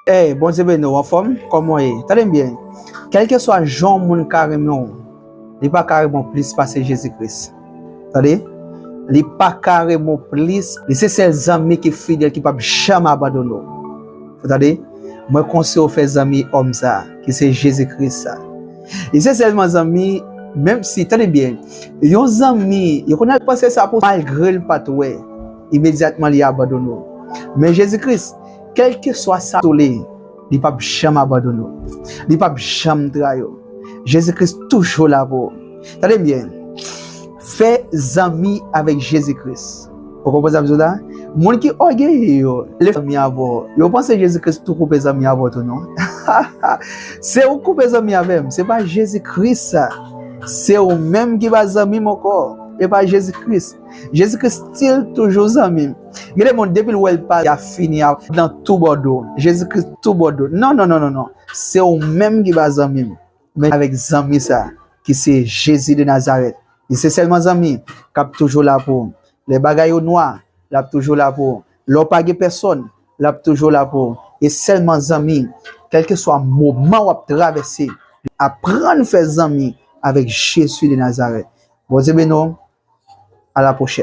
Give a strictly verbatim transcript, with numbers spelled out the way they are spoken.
Hey, Bondye beni w, anfòm? Kòman w ye? Tande m byen. Kèlkeswa jan yon moun ka renmen w, li pa ka renmen w plis pase Jezi Kris. Tande? Li pa ka renmen w plis. Li se sèl zanmi ki fidèl, ki p ap janm abandone w. Tande? Mwen konseye w fè zanmi òm sa, ki se Jezi Kris sa. Li se sèlman zanmi, menm si, tande byen, yon zanmi, yo konn al panse sa pou malgre l pa t wè, imedyatman li abandone w. Men Jezi Kris, kèlkeswa sa sou li, li p ap janm abandone w. Li p ap janm trayi w. Jezi Kris toujou la pou ou. Tande byen. Fè zanmi avèk Jezi Kris. Ou konprann sa m di w la? Moun ki ògeye yo, lè zanmi avè w, yo panse Jezi Kris tou koupe zanmi avè w tou non. Se ou koupe zanmi avè m, se pa Jezi Kris sa. Se ou menm ki pa zanmi m ankò, e pa Jezi Kris. Jezi Kris still toujou zanmi m. Gen de moun, depi l wè l pa, y a fini a, nan tou bòdo. Jezi Kris tou bòdo. Non, non, non, non, non. Se ou menm ki pa zanmi m. Men avèk zanmi sa, ki se Jezi de Nazarèt. Li se sèlman zanmi k ap toujou la pou ou. Lè bagay yo nwa, l ap toujou la pou ou. Lè w pa gen pèsòn, l ap toujou la pou ou. E sèlman zanmi, kèlkeswa moman w ap travèse, aprann fè zanmi avèk Jezi de Nazarèt. Bondye beni w. À la prochaine.